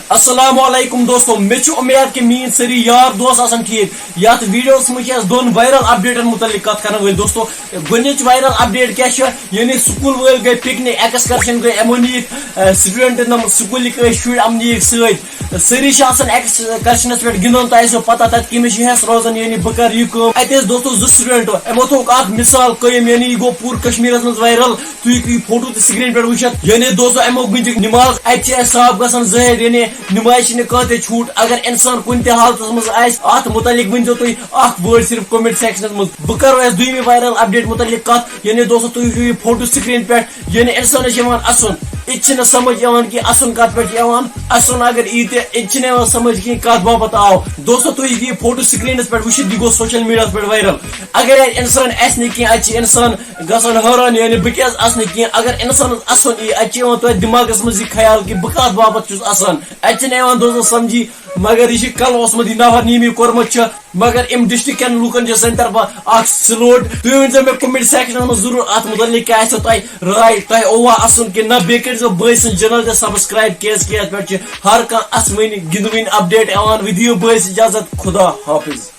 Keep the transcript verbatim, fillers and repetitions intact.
السلام علیکم دوستو، مےٚ چھُ اُمید کہِ میٲنۍ سٲری یار دوس آسن ٹھیٖک۔ یتھ ویڈیوس منٛز چھِ أسۍ دۄن وائرل اپڈیٹن متعلق کتھ کرن وٲلۍ دوستو۔ گۄڈٕنِچ وائرل اپڈیٹ کیٛاہ چھِ؟ یعنی سکول وٲلۍ گٔے پکنک، ایکسکرشن گٔے، یِمو نِیِکھ، اہ، سٹوڈنٹن، یِم سکولٕکۍ ٲسۍ شُرۍ، یِم نِیِکھ سۭتۍ۔ سٲری چھِ آسان ایکسکرشنس پٮ۪ٹھ گِنٛدان، تۄہہِ آسیو پتہ تتہِ کٔمِس چھِ ہٮ۪س روزان، یعنی بہٕ کرٕ یہِ کٲم۔ اتہِ ٲسۍ دوستو زٕ سٹوڈنٹ، یِمو تھوٚوُکھ اکھ مثال قٲیِم، یعنی یہِ گوٚو پوٗرٕ کشمیرس منٛز وائرل۔ تُہۍ ہیٚکِو یہِ فوٹو تہِ سکرین پٮ۪ٹھ وٕچھِتھ۔ یعنی دوستو، یِمو گُنٛدِکھ نماز، اتہِ چھِ اَسہِ صاف گژھان ظٲہِر، یعنی نمازِ چھِنہٕ کانٛہہ تہِ چھوٗٹ۔ اگر انسان کُنہِ تہِ حالتس منٛز آسہِ، اتھ متعلق ؤنۍزیو تُہۍ اکھ word صرف comment sectionس منٛز۔ بہٕ کرو اَسہِ دوٚیمہِ وائرل اپڈیٹ متعلق کتھ۔ یعنی دوستو، تُہۍ وٕچھِو یہِ فوٹو سکرین پٮ۪ٹھ، یعنی انسانس چھِ یِوان اسُن۔ یہِ تہِ چھِنہٕ سمجھ یِوان کہِ اسُن کتھ پٮ۪ٹھ چھُ یِوان۔ اسُن اگر یی تہِ، یہِ تہِ چھِنہٕ یِوان سمجھ کِہیٖنۍ کتھ باپتھ آو۔ دوستو، تُہۍ ہیٚکِو یہِ فوٹو سکرینس پٮ۪ٹھ وٕچھِتھ، یہِ گوٚو سوشل میڈیاہس پٮ۪ٹھ وائرل۔ اگر اتہِ انسان آسہِ نہٕ کینٛہہ، اتہِ چھِ انسان گژھان حٲران، یعنی بہٕ کیازِ اسہٕ نہٕ کینٛہہ۔ اگر انسانس اسُن یی، اتہِ چھِ یِوان توتہِ دٮ۪ماغس منٛز یہِ خیال کہِ بہٕ کتھ باپتھ چھُس اسان۔ اتہِ چھِنہٕ یِوان دوستو سمجھی، مگر یہِ چھِ کلہٕ اوسمُت، یہِ نفر نیٖمی کوٚرمُت چھُ۔ مگر اَمہِ ڈسٹرکٹ کٮ۪ن لوٗکن چھِ سانہِ طرفہٕ اکھ salute۔ تُہۍ ؤنۍ زیو مےٚ comment sectionس منٛز ضروٗر اتھ متعلق کیٛاہ آسیو تۄہہِ راے، تۄہہِ اووا اسُن کِنہٕ نہ۔ بیٚیہِ کٔرۍ زیو بٲے سٕنٛز channel تہِ subscribe، کیازِ کہِ یتھ پٮ۪ٹھ چھِ ہر کانٛہہ اسوٕنۍ گِنٛدوٕنۍ اپڈیٹ یِوان۔ ودِیو بٲے سٕنٛز اجازت، خدا حافظ۔